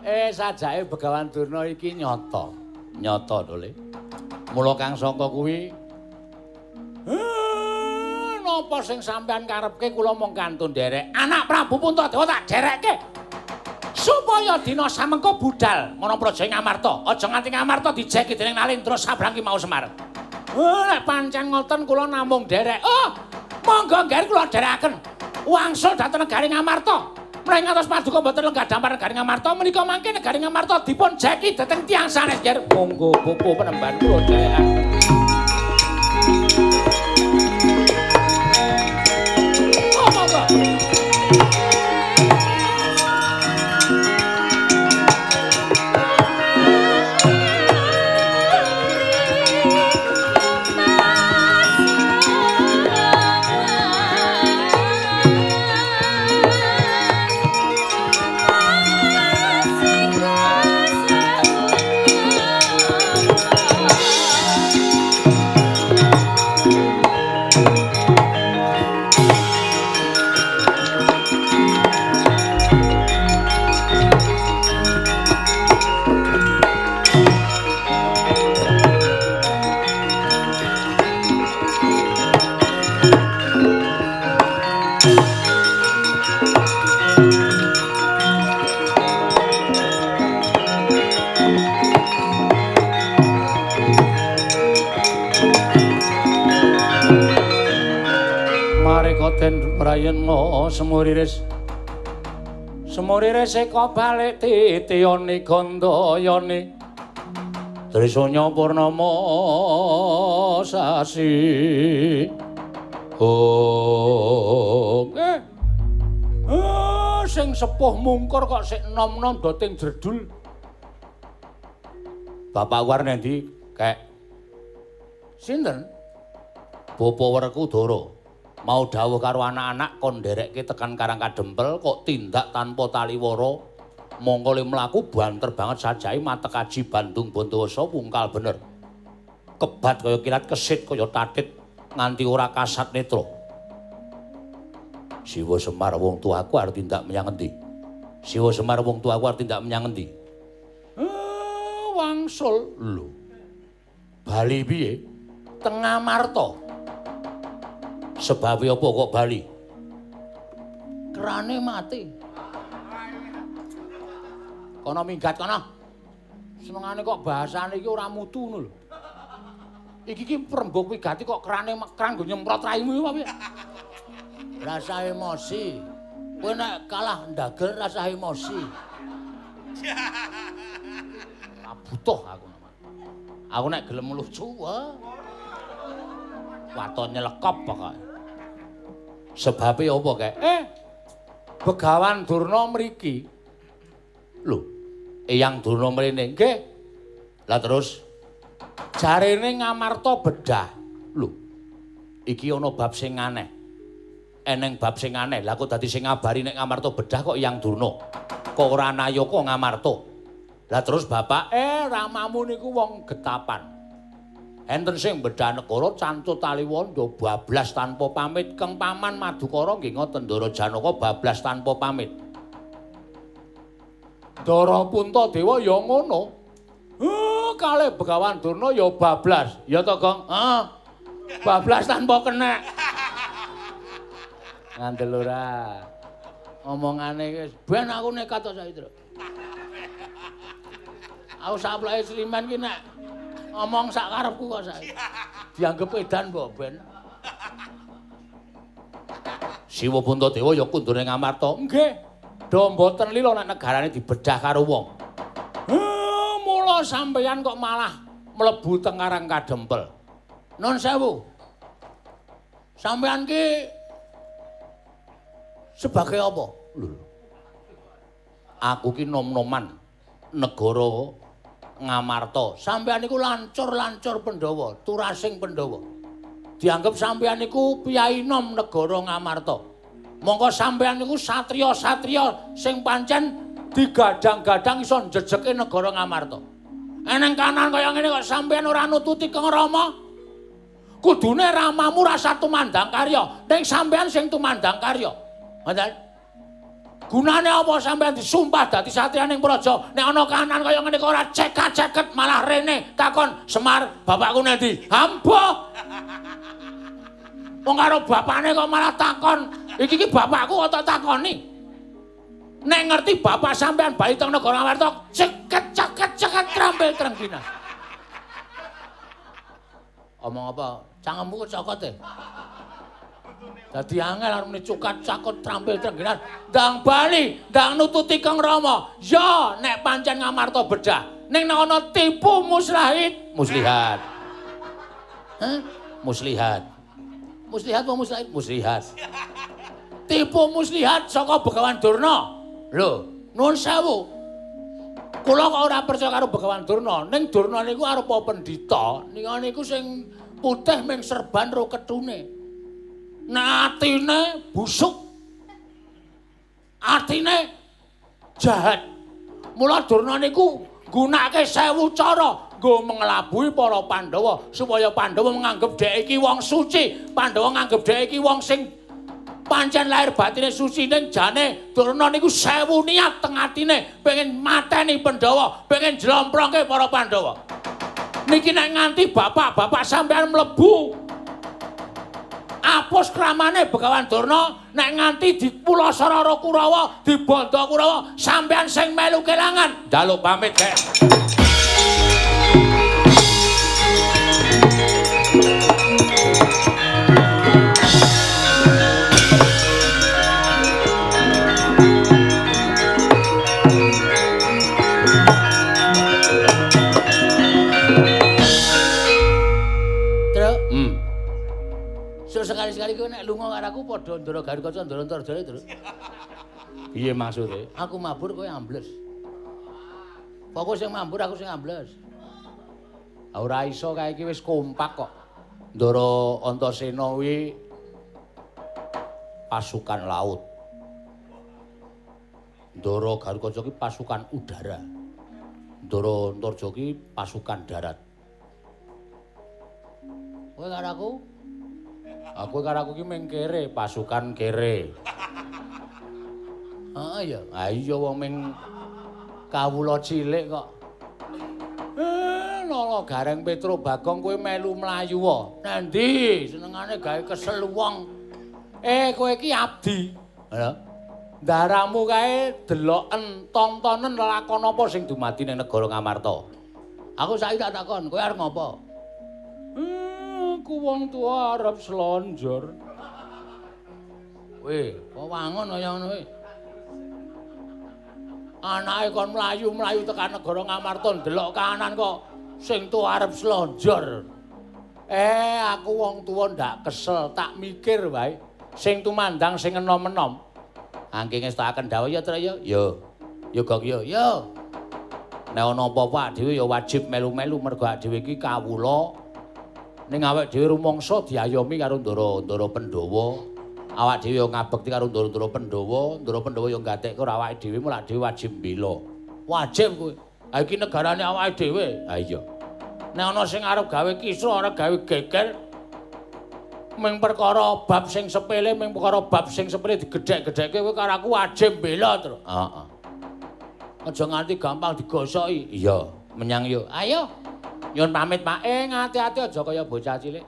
Sajake Begawan Durna iki nyata. Nyata to, Le. Mula kang sangka kuwi napa sing sampean karepke kula mung kantun nderek. Anak Prabu Puntadewa tak derekke. Supaya dina samengko budal marang praja Ngamarta. Aja nganti Ngamarta dijeki dening Nalendra Sabrang ki mau Semar. Nek pancen ngoten kula namung nderek. Oh, monggo ngger kula nderekaken. Wangsul dhateng negari Ngamarta. Menawi ngantos paduka mboten lenggah dampar negari Ngamarta menika mangke negari Ngamarta dipun jeki dhateng tiyang sanes nger. Monggo bapa penemban kula dherekaken. Oh, monggo. Prayena semuriris semuriris eka balik titiyane gandayane Trisanya purnama sasi. Oh, sing sepuh mungkur kok sik nom-nom doting jredul. Bapak war nendi kek? Sinten? Bapa Werkudara. Mau dawuh karo anak-anak kon nderekke tekan Karang Kadempel kok tindak tanpa taliwara. Mongko le mlaku banter banget sajake matek aji Bandung Bondowoso wungkal bener. Kebat kaya kilat kesit kaya tatit nganti ora kasat netra. Siwa Semar wong tuaku arep tindak menyang endi? Siwa Semar wong tuaku arep tindak menyang endi? Wangsul lho. Bali piye? Teng Ngamarta. Sebabe apa kok bali? Kerane mati. Kono minggat kono. Senengane kok bahasane iki ora mutu ngono lho. Iki ki prembug wigati kok kerane kran nggo nyemprot raimu apa piye? Rasa emosi. Kowe nek kalah ndagel rasa emosi. Ora butuh aku. Aku nek gelem lucu wae. Waton nyelekop pokoke. Sebabe apa kek? Begawan Durna mriki. Lho, Eyang Durna mrene nggih. Lah terus jarene Ngamarta bedah. Lho, iki ana bab sing aneh. Eneng bab sing aneh. Lah kok dadi sing ngabari nek Ngamarta bedah kok Eyang Durna. Kok ora nayaka Ngamarta. Lah terus bapak, ramamu niku wong getapan. Enten sing bedah negara cancut taliwondo bablas tanpa pamit. Keng paman Madukara nggih ngoten, Ndara Janaka bablas tanpa pamit. Ndara Puntadewa ya ngono. Kalih Begawan Durna ya bablas. Ya to, Gong? Heeh. Bablas tanpa kenek. Ngandel ora. Omongane wis ben aku nekat to saiki, Truk. Aku sapleke Sliman ki nek ngomong sak karepku kok saiki. Dianggep edan mbok ben. Siwa Puntadewa ya kundure Ngamarta. Nggih. Do mboten lila nek negarane dibedah karo wong. Mula sampeyan kok malah mlebu teng Karang Kadempel. Nun sewu. Sampeyan ki sebagai apa? Lho. Aku ki nom-noman negara Ngamarta. Sampeyan niku lancur-lancur Pandhawa, turasing Pandhawa. Dianggep sampeyan niku piyai nom negara Ngamarta. Mongko sampeyan niku satriya-satriya sing pancen digadang-gadang iso njejeke negara Ngamarta. Eneng kanan kaya ngene kok sampeyan ora nututi Kang Rama? Kudune ramamu rasa tumandang karya, ning sampeyan sing tumandang karya. Ngoten. Gunane apa sampeyan disumpah dadi satriya ning praja? Nek ana kahanan kaya ngene kok ora cekat-ceket malah rene takon Semar, bapakku nendi? Ambo. Wong karo bapakne kok malah takon, iki ki bapakku kok tak takoni. Nek ngerti bapak sampeyan bali teng negara Ngamarta, ceket-ceket trampil trengginas. Omong apa? Cangkemmu kok cokot e. Dadi angel arep muni cukat cakut trampil trengginas. Ndang bali, ndang nututi Kang Rama. Ya, nek pancen Ngamarta bedah. Ning nek ana tipu muslahit, muslihat. Hah? Muslihat. Muslihat apa muslahit? Muslihat. Tipu muslihat saka Begawan Durna. Lho, nuwun sewu. Kula kok ora percaya karo Begawan Durna. Ning Durna niku arupa pendhita, niku sing putih ming serban ro ketune. Nek atine busuk. Atine jahat. Mula Durna niku nggunakake 1000 cara nggo mengelabuhi para Pandhawa supaya Pandhawa menganggep dhek iki wong suci, Pandhawa nganggep dhek iki wong sing pancen lahir batine suci, ning jane Durna niku 1000 niat teng atine pengen mateni Pandhawa, pengen jlomprongke para Pandhawa. Niki nek nganti bapak-bapak sampean mlebu apus kramane Begawan Durna, nek nganti dipulasara karo Kurawa, dibondo Kurawa, sampean sing melu kelangan. Njaluk pamit, Kek. Sekali-sekali kowe nek lunga karo aku padha ndara Garukaca ndara Antarjaya, Truk. Piye maksude? Aku mabur kowe ambles. Pokoke sing mabur aku sing ambles. Ora iso kae iki wis kompak kok. Ndara Antasena kuwi pasukan laut. Ndara Garukaca ki pasukan udara. Ndara Antarja ki pasukan darat. Kowe karo aku? Aku karo aku ki ming kere, pasukan kere. Heeh ya. Ha iya wong ming kawula cilik kok. Nala Gareng Petro Bagong kowe melu mlayu wae. Nandi senengane gawe kesel wong. Kowe iki abdi. Lha. Ndaramu kae deloken tontonen lelakon apa sing dumadi ning negara Ngamarta. Aku saiki tak takon, kowe arep ngopo? Aku wong tuwa arep slonjor. Weh, kok wangun kaya ngono kowe. Anake kon mlayu-mlayu tekan negara Ngamarta ndelok kanan kok sing tuwa arep slonjor. Aku wong tuwa ndak kesel, tak mikir wae. Sing tumandang sing enom-enom. Angke ngestakaken dawuh ya, Trek ya. Yo. Yo Gong yo. Yo. Nek ana apa-apa dhewe ya wajib melu-melu mergo dhewe iki kawula. Ning awake dhewe rumangsa diayomi karo ndara-ndara Pandhawa. Awak dhewe yo ngabekti karo Ndara-ndara Pandhawa, Ndara Pandhawa yo gatekke karo awake dhewe, mulak dhewe wajib mbela. Wajib kuwi. Ha iki negarane awake dhewe. Ha iya. Nek ana sing arep gawe kisruh, arep gawe geger ming perkara bab sing sepele, ming perkara bab sing sepele digedhek-gedhekke kowe karo aku wajib mbela, Tru. Heeh. Aja nganti gampang digosoki. Iya, menyang yo. Ayo. Nyun pamit, Pak. Ngati-ati aja kaya bocah cilik.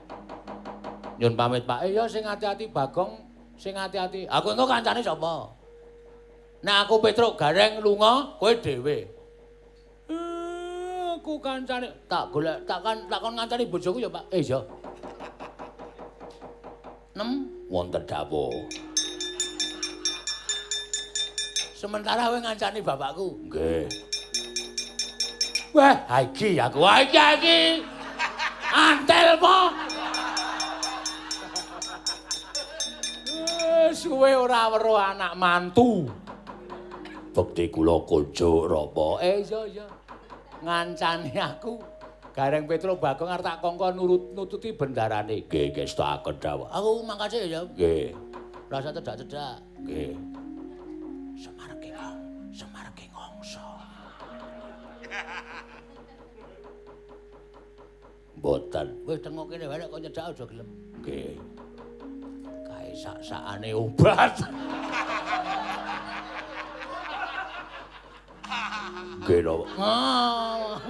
Nyun pamit, Pak. Ya sing ati-ati Bagong, sing ati-ati. Aku engko kancane sapa? Nek aku Petruk Gareng lunga, kowe dhewe. Aku kancane tak golek, tak kon ngancani bojoku ya, Pak. Iya. Nem wonten dawuh. Sementara kowe ngancani bapakku. Nggih. Wah, iki aku. Wah, iki iki. Antel po. Suwe ora weruh anak mantu. Bekti kula kunjuk Rama. Iya iya. Ngancani aku. Gareng Petruk Bagong arep tak kongkon nututi bendarane. Nggih, ngestakaken dawuh. Aku mangkase ya. Nggih. Rasa cedak-cedak. Nggih. Semar ki ngongso. Mboten. Wis tengok kene wae nek kok nyedak aja gelem. Nggih. Kae sak-sakane obat. Nggih napa? Ah.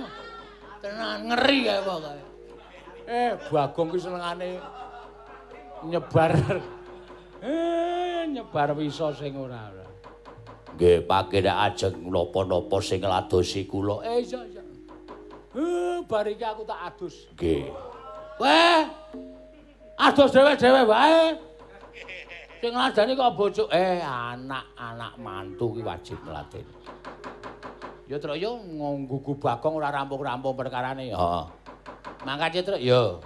Tenan ngeri kae pokoke. Bagong ki senengane nyebar nyebar wisa sing ora-ora. Nggih, panggenan ajeng napa-napa sing ngladosi kula. Iya iya. Bar iki aku tak adus. Nggih. Weh. Adus dhewe-dhewe wae. Sing ngladeni kok bojo. Anak-anak mantu ki wajib ngladeni. Ya Truk yo nggugu Bagong ora rampung-rampung perkarane. Heeh. Mangkat ya Truk yo.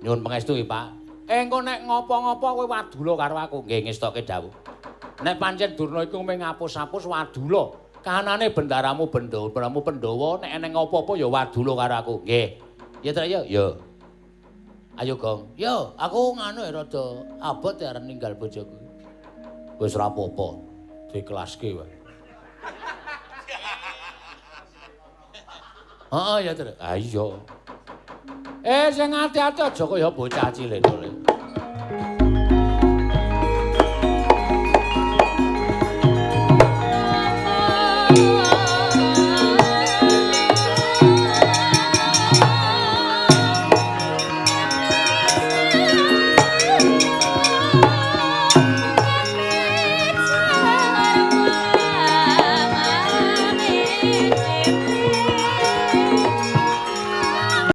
Nyuwun pangestu nggih, Pak. Engko nek ngopo-ngopo kowe wadula karo aku. Nggih, ngestoke dawuh. Nek pancen Durna iku mung ngapus-apus wadula. Kahanane bendaramu bendaramu Pandhawa nek eneng apa-apa ya wadula karo aku. Nggih. Ya Truk yo. Yo. Ayo Gong. Yo, aku nganu ya rada abot ya arep ninggal bojoku. Wis ora apa-apa. Dikelaske wae. Heeh ya, Truk. Ha iya. Sing ati-ati aja kaya bocah cilik.